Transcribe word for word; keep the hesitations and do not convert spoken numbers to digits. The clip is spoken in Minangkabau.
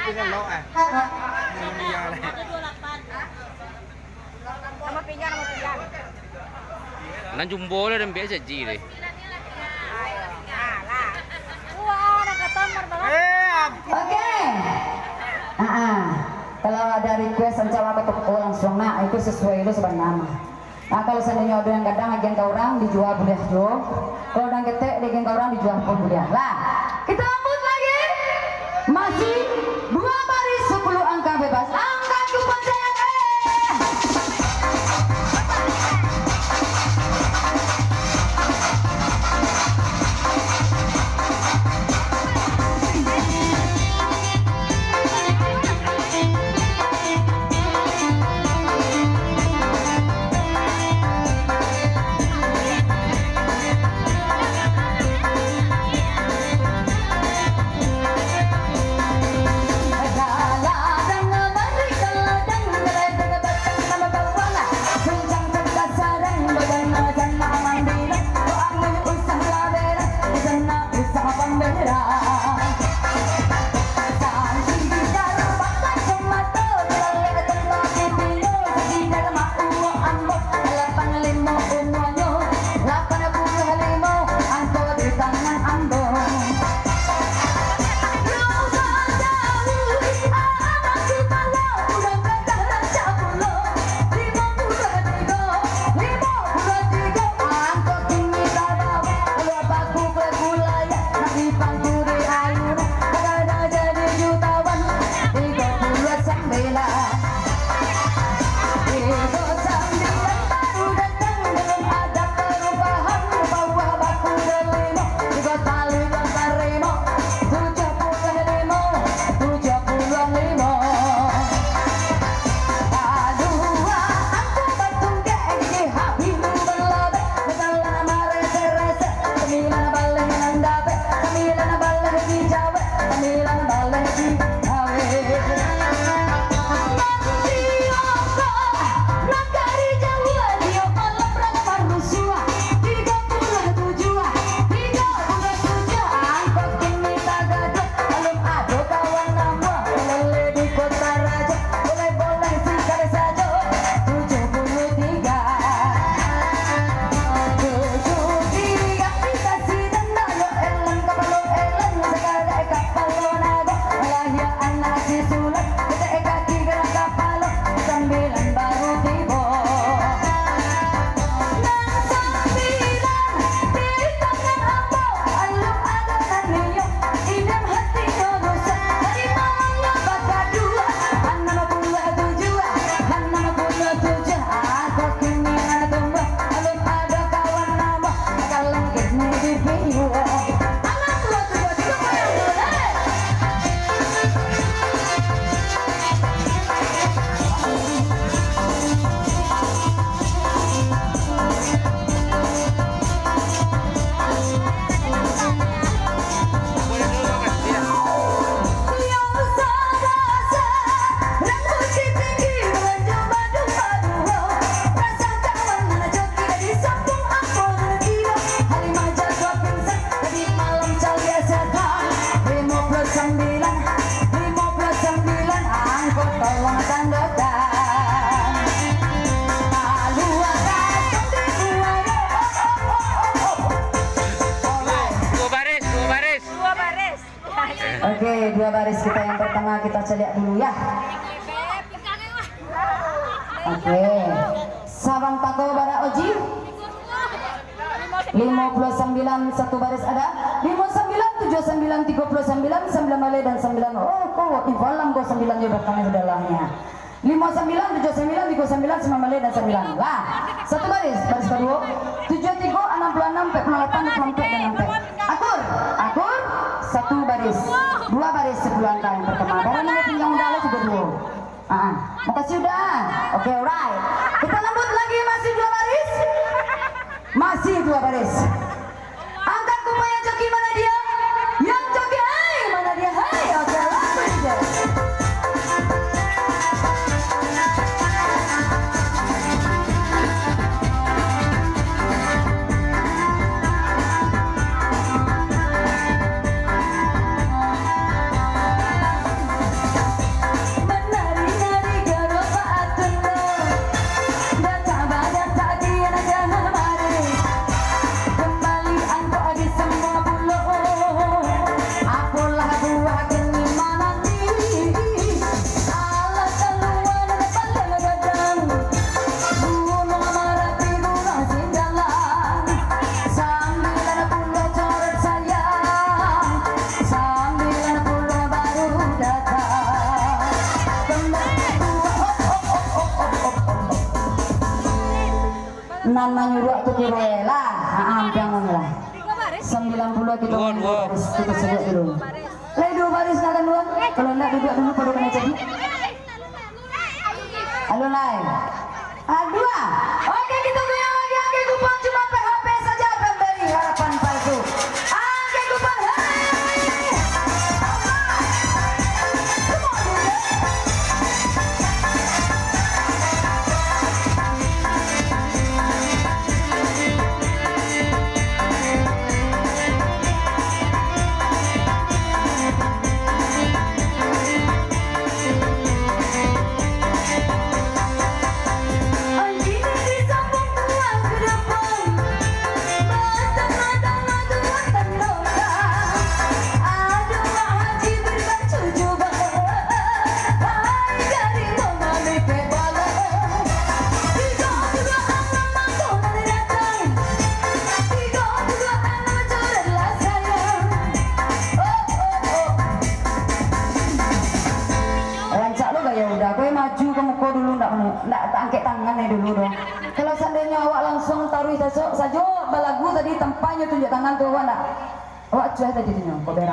Sama pinggan, sama pinggan. Nan jumbo lah, dan biasa ji deh. Ayo, nah, lah. Wah, ada katambar, Bang. Eh, am- Oke. Ah, ah. Kalau ada request, ancawa ke toko langsung, nak. Itu sesuai tu sebenarnya. Nah, kalau seandainya ada yang gadang, agian ka urang, dijua buliah juo. Kalau urang ketek, diagian ka urang, dijua pun buliah. Lah, kita lanjut lagi. Masih dua baris sepuluh angka bebas. Angkat kupon C F F. Dua baris, dua baris. Oke, dua baris kita yang pertama kita caliak dulu ya. Oke. Sabanta ko bara Oji. Limo puluah sambilan satu baris ada. Limo sambilan, tujuah sambilan, tigo puluah sambilan, sambilan baleh dan sambilan. Oh, ko info alam ko sambilan jo batang di dalahnya. Limo sambilan, tujuah sambilan, tigo sambilan, sambilan baleh dan sambilan. Lah, satu baris, baris kaduo. Tujuah tigo, anam puluah anam, ampek puluah lapan, dua puluah ampek dan ampek. Akur, akur, satu baris. Dua baris sepuluh angka yang pertama. Barang yang tinggal udah lah tigo duo. Ah, makasih udah. Oke, alright. Kita lambut lagi, masih dua baris. Masih dua baris. Angkat kupon yang coki, mana dia? Yang coki, hai, mana dia? Hai, oke, lambut aja. Jangan manyuruak tu kiro lah. Ah, ampiang mano lah. Sambilan puluah kito. Duo, duo. Baris, kito sabuik dulu. Lai duo baris nak kan duo? Kalau ndak duduak dulu baru kanai jadi. Alun lai. Ah, duo. Oke, kito goyang lagi. Angke Kupang cuma P H P saja pemberi harapan palsu. Angke Kupang, hei! Come on, dude. Rancak lo gaya Uda, kau maju ka muko dulu, ndak, ndak angkek tangan e dulu doh. Kalau seandainyo awak langsuang taruih sajo, sajo balagu tadi tanpa nyo tunjuak tangan tu, awak ndak, awak acuah tadi tu nyo, kok berang.